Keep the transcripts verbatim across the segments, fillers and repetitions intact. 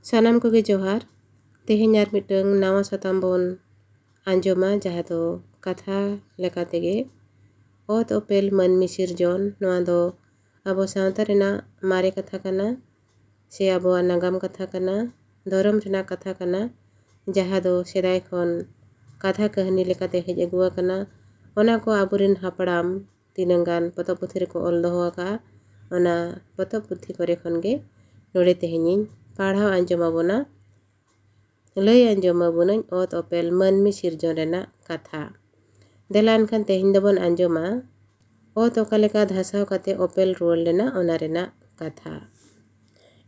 ᱥᱟᱱᱟᱢ ᱠᱚᱜᱮ ᱡᱚᱦᱟᱨ᱾ ᱛᱮᱦᱮᱧ ᱟᱨ ᱢᱤᱫᱴᱟᱝ ᱱᱟᱣᱟ ᱥᱟᱛᱟᱢ ᱵᱚᱱ ᱟᱸᱡᱚᱢᱟ, ᱡᱟᱦᱟᱸ ᱫᱚ ᱠᱟᱛᱷᱟ ᱞᱮᱠᱟ ᱛᱮᱜᱮ ᱚᱛ ᱚᱯᱮᱞ ᱢᱟᱹᱱᱢᱤ ᱥᱤᱨᱡᱚᱱ᱾ ᱱᱚᱣᱟ ᱫᱚ ᱟᱵᱚ ᱥᱟᱶᱛᱟ ᱨᱮᱱᱟᱜ ᱢᱟᱨᱮ ᱠᱟᱛᱷᱟ ᱠᱟᱱᱟ, ᱥᱮ ᱟᱵᱚᱣᱟᱜ ᱱᱟᱜᱟᱢ ᱠᱟᱛᱷᱟ ᱠᱟᱱᱟ, ᱫᱷᱚᱨᱚᱢ ᱨᱮᱱᱟᱜ ᱠᱟᱛᱷᱟ ᱠᱟᱱᱟ, ᱡᱟᱦᱟᱸ ᱫᱚ ᱥᱮᱫᱟᱭ ᱠᱷᱚᱱ ᱠᱟᱛᱷᱟ ᱠᱟᱹᱦᱱᱤ ᱞᱮᱠᱟᱛᱮ ᱦᱮᱡ ᱟᱹᱜᱩ ᱟᱠᱟᱱᱟ᱾ ᱚᱱᱟ ᱠᱚ ᱟᱵᱚᱨᱮᱱ ᱦᱟᱯᱲᱟᱢ ᱛᱤᱱᱟᱹᱝ ᱜᱟᱱ ᱯᱚᱛᱚᱵ ᱯᱩᱛᱷᱤ ᱨᱮᱠᱚ ᱚᱞ ᱫᱚᱦᱚ ᱟᱠᱟᱫᱼᱟ, ᱚᱱᱟ ᱯᱚᱛᱚᱵ ᱯᱩᱛᱷᱤ ᱠᱚᱨᱮ ᱠᱷᱚᱱ ᱜᱮ ᱱᱚᱰᱮ ᱛᱮᱦᱮᱧᱤᱧ ᱯᱟᱲᱦᱟᱣ ᱟᱸᱡᱚᱢ ᱟᱵᱚᱱᱟ, ᱞᱟᱹᱭ ᱟᱸᱡᱚᱢ ᱟᱵᱚᱱᱟᱹᱧ ᱚᱛ ᱚᱯᱮᱞ ᱢᱟᱹᱱᱢᱤ ᱥᱤᱨᱡᱚᱱ ᱨᱮᱱᱟᱜ ᱠᱟᱛᱷᱟ᱾ ᱫᱮᱞᱟ ᱮᱱᱠᱷᱟᱱ ᱛᱮᱦᱮᱧ ᱫᱚᱵᱚᱱ ᱟᱸᱡᱚᱢᱟ ᱚᱛ ᱚᱠᱟ ᱞᱮᱠᱟ ᱫᱷᱟᱥᱟᱣ ᱠᱟᱛᱮ ᱚᱯᱮᱞ ᱨᱩᱣᱟᱹᱲ ᱞᱮᱱᱟ, ᱚᱱᱟ ᱨᱮᱱᱟᱜ ᱠᱟᱛᱷᱟ᱾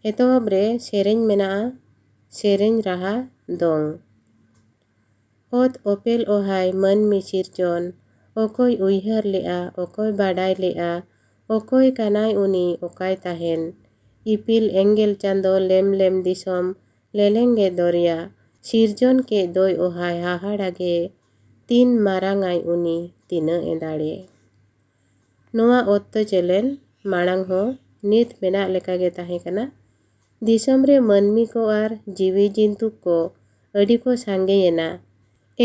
ᱮᱛᱚᱦᱚᱵ ᱨᱮ ᱥᱮᱨᱮᱧ ᱢᱮᱱᱟᱜᱼᱟ, ᱥᱮᱨᱮᱧ ᱨᱟᱦᱟ ᱫᱚᱝ᱾ ᱚᱛ ᱚᱯᱮᱞ ᱚᱦᱟᱭ ᱢᱟᱹᱱᱢᱤ ᱥᱤᱨᱡᱚᱱ, ᱚᱠᱚᱭ ᱩᱭᱦᱟᱹᱨ ᱞᱮᱜᱼᱟ, ᱚᱠᱚᱭ ᱵᱟᱰᱟᱭ ᱞᱮᱜᱼᱟ, ᱚᱠᱚᱭ ᱠᱟᱱᱟᱭ ᱩᱱᱤ, ᱚᱠᱟᱭ ᱛᱟᱦᱮᱱ? ᱤᱯᱤᱞ ᱮᱸᱜᱮᱞ ᱪᱟᱸᱫᱚ ᱞᱮᱢ ᱞᱮᱢ ᱫᱤᱥᱚᱢ, ᱞᱮᱞᱮᱝ ᱜᱮ ᱫᱚᱨᱭᱟ, ᱥᱤᱨᱡᱚᱱ ᱠᱮᱫ ᱫᱚᱭ ᱚᱦᱟᱭ ᱦᱟᱦᱟᱲᱟ ᱜᱮ, ᱛᱤᱱ ᱢᱟᱨᱟᱝ ᱟᱭ ᱩᱱᱤ, ᱛᱤᱱᱟᱹᱜ ᱮ ᱫᱟᱲᱮ᱾ ᱱᱚᱣᱟ ᱚᱛ ᱫᱚ ᱪᱮᱞᱮᱱ ᱢᱟᱲᱟᱝ ᱦᱚᱸ ᱱᱤᱛ ᱢᱮᱱᱟᱜ ᱞᱮᱠᱟᱜᱮ ᱛᱟᱦᱮᱸ ᱠᱟᱱᱟ᱾ ᱫᱤᱥᱚᱢ ᱨᱮ ᱢᱟᱹᱱᱢᱤ ᱠᱚ ᱟᱨ ᱡᱤᱣᱤ ᱡᱤᱱᱛᱩ ᱠᱚ ᱟᱹᱰᱤ ᱠᱚ ᱥᱟᱸᱜᱮᱭᱮᱱᱟ᱾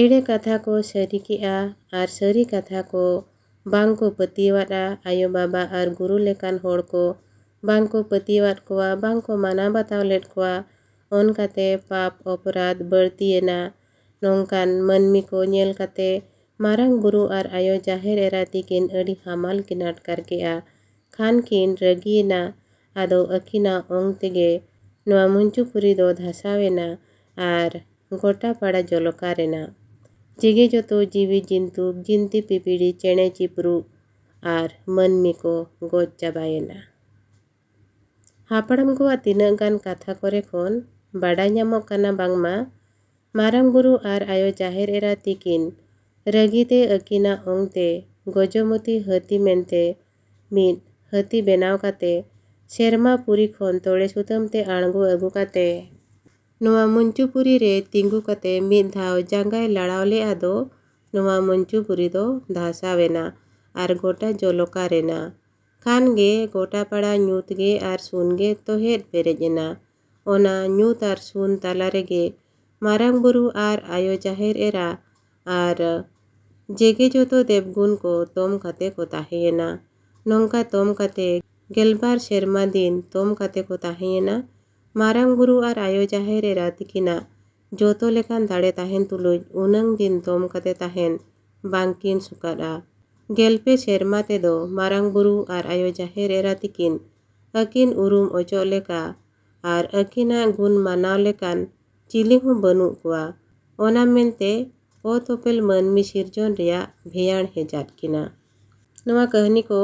ᱮᱲᱮ ᱠᱟᱛᱷᱟ ᱠᱚ ᱥᱟᱹᱨᱤ ᱠᱮᱜᱼᱟ ᱟᱨ ᱥᱟᱹᱨᱤ ᱠᱟᱛᱷᱟ ᱠᱚ ᱵᱟᱝ ᱠᱚ ᱯᱟᱹᱛᱭᱟᱹᱣᱟᱫᱼᱟ᱾ ᱟᱭᱳ ᱵᱟᱵᱟ ᱟᱨ ᱜᱩᱨᱩ ᱞᱮᱠᱟᱱ ᱦᱚᱲ ᱠᱚ ᱵᱟᱝ ᱠᱚ ᱯᱟᱹᱛᱭᱟᱹᱣᱟᱫ ᱠᱚᱣᱟ, ᱵᱟᱝ ᱠᱚ ᱢᱟᱱᱟᱣ ᱵᱟᱛᱟᱣ ᱞᱮᱫ ᱠᱚᱣᱟ᱾ ᱚᱱᱠᱟᱛᱮ ᱯᱟᱯ ᱚᱯᱨᱟᱫᱷ ᱵᱟᱹᱲᱛᱤᱭᱮᱱᱟ᱾ ᱱᱚᱝᱠᱟᱱ ᱢᱟᱹᱱᱢᱤ ᱠᱚ ᱧᱮᱞ ᱠᱟᱛᱮ ᱢᱟᱨᱟᱝ ᱵᱩᱨᱩ ᱟᱨ ᱟᱭᱳ ᱡᱟᱦᱮᱨ ᱮᱨᱟ ᱛᱤᱠᱤᱱ ᱟᱹᱰᱤ ᱦᱟᱢᱟᱞ ᱠᱤᱱ ᱟᱴᱠᱟᱨ ᱠᱮᱜᱼᱟ᱾ ᱠᱷᱟᱱ ᱠᱤᱱ ᱨᱟᱹᱜᱤᱭᱮᱱᱟ᱾ ᱟᱫᱚ ᱟᱹᱠᱤᱱᱟᱜ ᱚᱝ ᱛᱮᱜᱮ ᱱᱚᱣᱟ ᱢᱩᱧᱪᱩᱯᱩᱨᱤ ᱫᱚ ᱫᱷᱟᱥᱟᱣ ᱮᱱᱟ ᱟᱨ ᱜᱚᱴᱟ ᱯᱟᱲᱟ ᱡᱚᱞᱚᱠᱟᱨ ᱮᱱᱟ᱾ ᱡᱮᱜᱮ ᱡᱚᱛᱚ ᱡᱤᱣᱤ ᱡᱤᱱᱛᱩ, ᱡᱤᱱᱛᱤ ᱯᱤᱯᱤᱲᱤ, ᱪᱮᱬᱮ ᱪᱤᱯᱨᱩ ᱟᱨ ᱢᱟᱹᱱᱢᱤ ᱠᱚ ᱜᱚᱡ ᱪᱟᱵᱟᱭᱮᱱᱟ᱾ ᱦᱟᱯᱲᱟᱢ ᱠᱚᱣᱟᱜ ᱛᱤᱱᱟᱹᱜ ᱜᱟᱱ ᱠᱟᱛᱷᱟ ᱠᱚᱨᱮ ᱠᱷᱚᱱ ᱵᱟᱰᱟᱭ ᱧᱟᱢᱚᱜ ᱠᱟᱱᱟ ᱵᱟᱝᱢᱟ ᱢᱟᱨᱟᱝ ᱵᱩᱨᱩ ᱟᱨ ᱟᱭᱳ ᱡᱟᱦᱮᱨ ᱮᱨᱟ ᱛᱤᱠᱤᱱ ᱨᱟᱹᱜᱤ ᱛᱮ ᱟᱹᱠᱤᱱᱟᱜ ᱚᱝ ᱛᱮ ᱜᱚᱡᱚᱢᱚᱛᱤ ᱦᱟᱹᱛᱤ ᱢᱮᱱᱛᱮ ᱢᱤᱫ ᱦᱟᱹᱛᱤ ᱵᱮᱱᱟᱣ ᱠᱟᱛᱮ ᱥᱮᱨᱢᱟ ᱯᱩᱨᱤ ᱠᱷᱚᱱ ᱛᱚᱲᱮ ᱥᱩᱛᱟᱹᱢ ᱛᱮ ᱟᱬᱜᱚ ᱟᱹᱜᱩ ᱠᱟᱛᱮ ᱱᱚᱣᱟ ᱢᱩᱧᱪᱩᱯᱩᱨᱤ ᱨᱮ ᱛᱤᱸᱜᱩ ᱠᱟᱛᱮ ᱢᱤᱫ ᱫᱷᱟᱣ ᱡᱟᱸᱜᱟᱭ ᱞᱟᱲᱟᱣ ᱞᱮᱫᱼᱟ ᱫᱚ ᱱᱚᱣᱟ ᱢᱩᱧᱪᱩᱯᱩᱨᱤ ᱫᱚ ᱫᱷᱟᱥᱟᱣ ᱮᱱᱟ ᱟᱨ ᱜᱚᱴᱟ ᱡᱚᱞᱚᱠᱟᱨ ᱮᱱᱟ᱾ ᱠᱷᱟᱱ ᱜᱮ ᱜᱚᱴᱟ ᱯᱟᱲᱟ ᱧᱩᱛ ᱜᱮ ᱟᱨ ᱥᱩᱱ ᱜᱮ ᱛᱚᱦᱮᱫ ᱯᱮᱨᱮᱡ ᱮᱱᱟ᱾ ᱚᱱᱟ ᱧᱩᱛ ᱟᱨ ᱥᱩᱱ ᱛᱟᱞᱟ ᱨᱮᱜᱮ ᱢᱟᱨᱟᱝ ᱵᱩᱨᱩ ᱟᱨ ᱟᱭᱳ ᱡᱟᱦᱮᱨ ᱮᱨᱟ ᱟᱨ ᱡᱮᱜᱮ ᱡᱚᱛᱚ ᱫᱮᱵᱽᱜᱩᱱ ᱠᱚ ᱛᱚᱢ ᱠᱟᱛᱮ ᱠᱚ ᱛᱟᱦᱮᱸᱭᱮᱱᱟ᱾ ᱱᱚᱝᱠᱟ ᱛᱚᱢ ᱠᱟᱛᱮ ᱜᱮᱞᱵᱟᱨ ᱥᱮᱨᱢᱟ ᱫᱤᱱ ᱛᱚᱢ ᱠᱟᱛᱮ ᱠᱚ ᱛᱟᱦᱮᱸᱭᱮᱱᱟ᱾ ᱢᱟᱨᱟᱝ ᱵᱩᱨᱩ ᱟᱨ ᱟᱭᱳ ᱡᱟᱦᱮᱨ ᱮᱨᱟ ᱛᱤᱠᱤᱱᱟᱜ ᱡᱚᱛᱚ ᱞᱮᱠᱟᱱ ᱫᱟᱲᱮ ᱛᱟᱦᱮᱱ ᱛᱩᱞᱩᱡ ᱩᱱᱟᱹᱝ ᱫᱤᱱ ᱛᱚᱢ ᱠᱟᱛᱮ ᱛᱟᱦᱮᱱ ᱵᱟᱝᱠᱤᱱ ᱥᱩᱠᱟᱫᱼᱟ᱾ ᱜᱮᱞᱯᱮ ᱥᱮᱨᱢᱟ ᱛᱮᱫᱚ ᱢᱟᱨᱟᱝ ᱵᱩᱨᱩ ᱟᱨ ᱟᱭᱳ ᱡᱟᱦᱮᱨ ᱮᱨᱟ ᱛᱤᱠᱤᱱ ᱟᱹᱠᱤᱱ ᱩᱨᱩᱢ ᱚᱪᱚᱜ ᱞᱮᱠᱟ ᱟᱨ ᱟᱹᱠᱤᱱᱟᱜ ᱜᱩᱱ ᱢᱟᱱᱟᱣ ᱞᱮᱠᱟᱱ ᱪᱤᱞᱤ ᱦᱚᱸ ᱵᱟᱹᱱᱩᱜ ᱠᱚᱣᱟ᱾ ᱚᱱᱟ ᱢᱮᱱᱛᱮ ᱚᱛᱚᱯᱮᱞ ᱢᱟᱹᱱᱢᱤ ᱥᱤᱨᱡᱚᱱ ᱨᱮᱭᱟᱜ ᱵᱷᱮᱭᱟᱲ ᱦᱮᱡᱟᱫ ᱠᱤᱱᱟ᱾ ᱱᱚᱣᱟ ᱠᱟᱹᱦᱱᱤ ᱠᱚ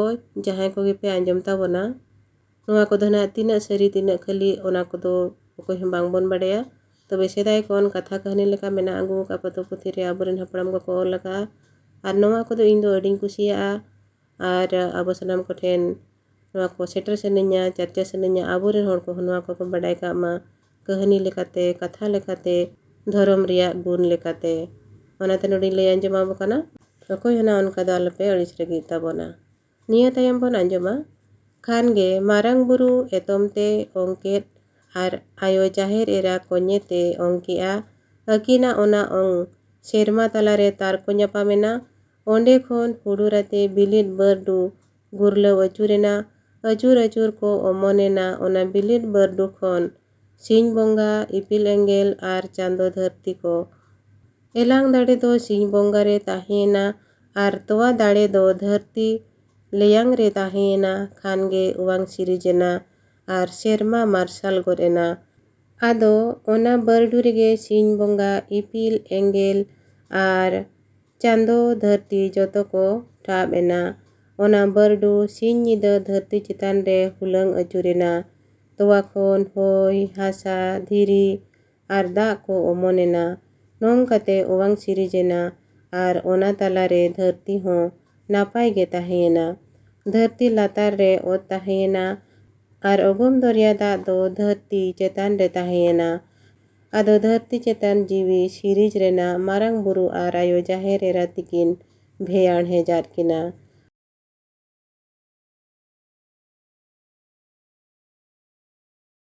ᱡᱟᱦᱟᱸᱭ ᱠᱚᱜᱮ ᱯᱮ ᱟᱸᱡᱚᱢ ᱛᱟᱵᱚᱱᱟ, ᱱᱚᱣᱟ ᱠᱚᱫᱚ ᱱᱟᱜ ᱛᱤᱱᱟᱹᱜ ᱥᱟᱹᱨᱤ ᱛᱤᱱᱟᱹᱜ ᱠᱷᱟᱹᱞᱤ ᱚᱱᱟ ᱠᱚᱫᱚ ᱚᱠᱚᱭ ᱦᱚᱸ ᱵᱟᱝᱵᱚᱱ ᱵᱟᱰᱟᱭᱟ᱾ ᱛᱚᱵᱮ ᱥᱮᱫᱟᱭ ᱠᱷᱚᱱ ᱠᱟᱛᱷᱟ ᱠᱟᱹᱦᱱᱤ ᱞᱮᱠᱟ ᱢᱮᱱᱟᱜ ᱟᱹᱜᱩ ᱟᱠᱟᱫ ᱯᱚᱛᱚᱵ ᱯᱩᱛᱷᱤ ᱨᱮ ᱟᱵᱚᱨᱮᱱ ᱦᱟᱯᱲᱟᱢ ᱠᱚᱠᱚ ᱚᱞ ᱟᱠᱟᱫᱼᱟ᱾ ᱟᱨ ᱱᱚᱣᱟ ᱠᱚᱫᱚ ᱤᱧ ᱫᱚ ᱟᱹᱰᱤᱧ ᱠᱩᱥᱤᱭᱟᱜᱼᱟ᱾ ᱟᱨ ᱟᱵᱚ ᱥᱟᱱᱟᱢ ᱠᱚᱴᱷᱮᱱ ᱱᱚᱣᱟ ᱠᱚ ᱥᱮᱴᱮᱨ ᱥᱟᱹᱱᱟᱹᱧᱟ, ᱪᱟᱨᱪᱟ ᱥᱟᱹᱱᱟᱹᱧᱟ, ᱟᱵᱚᱨᱮᱱ ᱦᱚᱲ ᱠᱚᱦᱚᱸ ᱱᱚᱣᱟ ᱠᱚᱠᱚ ᱵᱟᱰᱟᱭ ᱠᱟᱜ ᱢᱟ, ᱠᱟᱹᱦᱱᱤ ᱞᱮᱠᱟᱛᱮ, ᱠᱟᱛᱷᱟ ᱞᱮᱠᱟᱛᱮ, ᱫᱷᱚᱨᱚᱢ ᱨᱮᱭᱟᱜ ᱜᱩᱱ ᱞᱮᱠᱟᱛᱮ᱾ ᱚᱱᱟᱛᱮ ᱱᱚᱰᱮᱧ ᱞᱟᱹᱭ ᱟᱸᱡᱚᱢ ᱟᱵᱚ ᱠᱟᱱᱟ, ᱚᱠᱚᱭ ᱦᱚᱸ ᱱᱟᱜ ᱚᱱᱠᱟ ᱫᱚ ᱟᱞᱚᱯᱮ ᱟᱹᱲᱤᱥ ᱨᱟᱹᱜᱤᱜ ᱛᱟᱵᱚᱱᱟ᱾ ᱱᱤᱭᱟᱹ ᱛᱟᱭᱚᱢ ᱵᱚᱱ ᱟᱸᱡᱚᱢᱟ, ᱠᱷᱟᱱ ᱜᱮ ᱢᱟᱨᱟᱝ ᱵᱩᱨᱩ ᱮᱛᱚᱢ ᱛᱮ ᱚᱝᱠᱮᱫ ᱟᱨ ᱟᱭᱳ ᱡᱟᱦᱮᱨ ᱮᱨᱟ ᱠᱚᱧᱮ ᱛᱮ ᱚᱝᱠᱮᱜᱼᱟ᱾ ᱟᱹᱠᱤᱱᱟᱜ ᱚᱱᱟ ᱚᱝ ᱥᱮᱨᱢᱟ ᱛᱟᱞᱟᱨᱮ ᱛᱟᱨ ᱠᱚ ᱧᱟᱯᱟᱢᱮᱱᱟ᱾ ᱚᱸᱰᱮ ᱠᱷᱚᱱ ᱦᱩᱰᱩᱨ ᱟᱛᱮ ᱵᱤᱞᱤᱫ ᱵᱟᱹᱨᱰᱩ ᱜᱩᱨᱞᱟᱹᱣ ᱟᱹᱪᱩᱨᱮᱱᱟ᱾ ᱟᱹᱪᱩᱨ ᱟᱹᱪᱩᱨ ᱠᱚ ᱚᱢᱚᱱᱮᱱᱟ᱾ ᱚᱱᱟ ᱵᱤᱞᱤᱫ ᱵᱟᱹᱨᱰᱩ ᱠᱷᱚᱱ ᱥᱤᱧ ᱵᱚᱸᱜᱟ, ᱤᱯᱤᱞ ᱮᱸᱜᱮᱞ ᱟᱨ ᱪᱟᱸᱫᱚ ᱫᱷᱟᱹᱨᱛᱤ ᱠᱚ᱾ ᱮᱞᱟᱝ ᱫᱟᱲᱮ ᱫᱚ ᱥᱤᱧ ᱵᱚᱸᱜᱟ ᱨᱮ ᱛᱟᱦᱮᱸᱭᱮᱱᱟ ᱟᱨ ᱛᱚᱣᱟ ᱫᱟᱲᱮ ᱫᱚ ᱫᱷᱟᱹᱨᱛᱤ ᱞᱮᱭᱟᱝ ᱨᱮ ᱛᱟᱦᱮᱸᱭᱮᱱᱟ᱾ ᱠᱷᱟᱱ ᱜᱮ ᱚᱣᱟᱝ ᱥᱤᱨᱤᱡᱽ ᱮᱱᱟ ᱟᱨ ᱥᱮᱨᱢᱟ ᱢᱟᱨᱥᱟᱞ ᱜᱚᱫ ᱮᱱᱟ᱾ ᱟᱫᱚ ᱚᱱᱟ ᱵᱟᱹᱨᱰᱩ ᱨᱮᱜᱮ ᱥᱤᱧ ᱵᱚᱸᱜᱟ, ᱤᱯᱤᱞ ᱮᱸᱜᱮᱞ ᱟᱨ ᱪᱟᱸᱫᱚ ᱫᱷᱟᱹᱨᱛᱤ ᱡᱚᱛᱚ ᱠᱚ ᱴᱷᱟᱵ ᱮᱱᱟ᱾ ᱚᱱᱟ ᱵᱟᱹᱨᱰᱩ ᱥᱤᱧ ᱧᱤᱫᱟᱹ ᱫᱷᱟᱹᱨᱛᱤ ᱪᱮᱛᱟᱱ ᱨᱮ ᱦᱩᱞᱟᱹᱝ ᱟᱹᱪᱩᱨᱮᱱᱟ᱾ ᱛᱚᱣᱟ ᱠᱷᱚᱱ ᱦᱚᱭ, ᱦᱟᱥᱟ, ᱫᱷᱤᱨᱤ ᱟᱨ ᱫᱟᱜ ᱠᱚ ᱚᱢᱚᱱᱮᱱᱟ᱾ ᱱᱚᱝᱠᱟᱛᱮ ᱚᱣᱟᱝ ᱥᱤᱨᱤᱡᱽ ᱮᱱᱟ ᱟᱨ ᱚᱱᱟ ᱛᱟᱞᱟᱨᱮ ᱫᱷᱟᱹᱨᱛᱤ ᱦᱚᱸ ᱱᱟᱯᱟᱭ ᱜᱮ ᱛᱟᱦᱮᱸᱭᱮᱱᱟ᱾ ᱫᱷᱟᱹᱨᱛᱤ ᱞᱟᱛᱟᱨ ᱨᱮ ᱚᱛ ᱛᱟᱦᱮᱸᱭᱮᱱᱟ ᱟᱨ ᱚᱜᱚᱢ ᱫᱚᱨᱭᱟ ᱫᱟᱜ ᱫᱚ ᱫᱷᱟᱹᱨᱛᱤ ᱪᱮᱛᱟᱱ ᱨᱮ ᱛᱟᱦᱮᱸᱭᱮᱱᱟ᱾ ᱟᱫᱚ ᱫᱷᱟᱹᱨᱛᱤ ᱪᱮᱛᱟᱱ ᱡᱤᱣᱤ ᱥᱤᱨᱤᱡᱽ ᱨᱮᱱᱟᱜ ᱢᱟᱨᱟᱝ ᱵᱩᱨᱩ ᱟᱨ ᱟᱭᱳ ᱡᱟᱦᱮᱨ ᱮᱨᱟ ᱛᱤᱠᱤᱱ ᱵᱷᱮᱭᱟᱬ ᱦᱮᱡᱟᱫ ᱠᱤᱱᱟ᱾